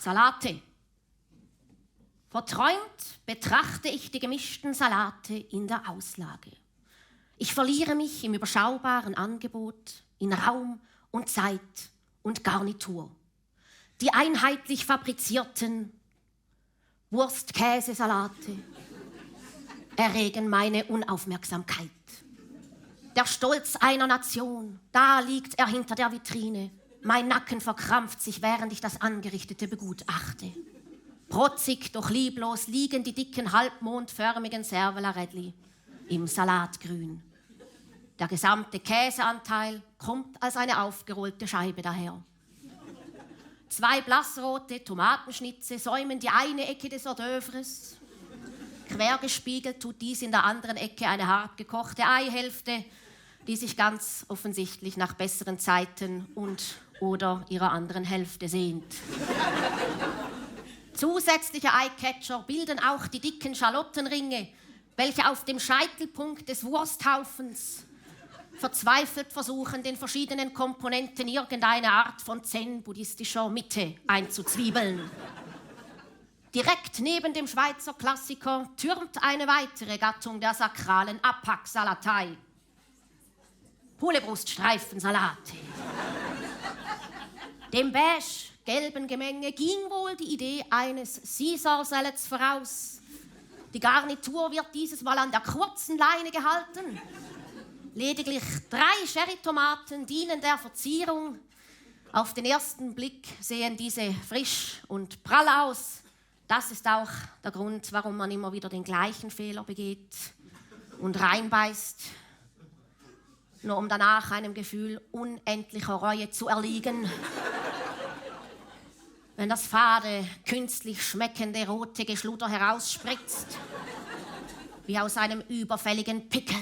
Salate. Verträumt betrachte ich die gemischten Salate in der Auslage. Ich verliere mich im überschaubaren Angebot, in Raum und Zeit und Garnitur. Die einheitlich fabrizierten Wurst-Käse-Salate erregen meine Unaufmerksamkeit. Der Stolz einer Nation, da liegt er hinter der Vitrine. Mein Nacken verkrampft sich, während ich das Angerichtete begutachte. Protzig, doch lieblos liegen die dicken, halbmondförmigen Cervela-Rädli im Salatgrün. Der gesamte Käseanteil kommt als eine aufgerollte Scheibe daher. 2 blassrote Tomatenschnitze säumen die eine Ecke des Hors d'oeuvres. Quergespiegelt tut dies in der anderen Ecke eine hart gekochte Eihälfte, die sich ganz offensichtlich nach besseren Zeiten und/oder ihrer anderen Hälfte sehnt. Zusätzliche Eyecatcher bilden auch die dicken Schalottenringe, welche auf dem Scheitelpunkt des Wursthaufens verzweifelt versuchen, den verschiedenen Komponenten irgendeine Art von zen-buddhistischer Mitte einzuzwiebeln. Direkt neben dem Schweizer Klassiker türmt eine weitere Gattung der sakralen Abpacksalatei. Pulebruststreifensalate. Dem beige-gelben Gemenge ging wohl die Idee eines Caesar Salads voraus. Die Garnitur wird dieses Mal an der kurzen Leine gehalten. Lediglich 3 Sherry-Tomaten dienen der Verzierung. Auf den ersten Blick sehen diese frisch und prall aus. Das ist auch der Grund, warum man immer wieder den gleichen Fehler begeht und reinbeißt, nur um danach einem Gefühl unendlicher Reue zu erliegen. Wenn das fade, künstlich schmeckende rote Geschluder herausspritzt, wie aus einem überfälligen Pickel.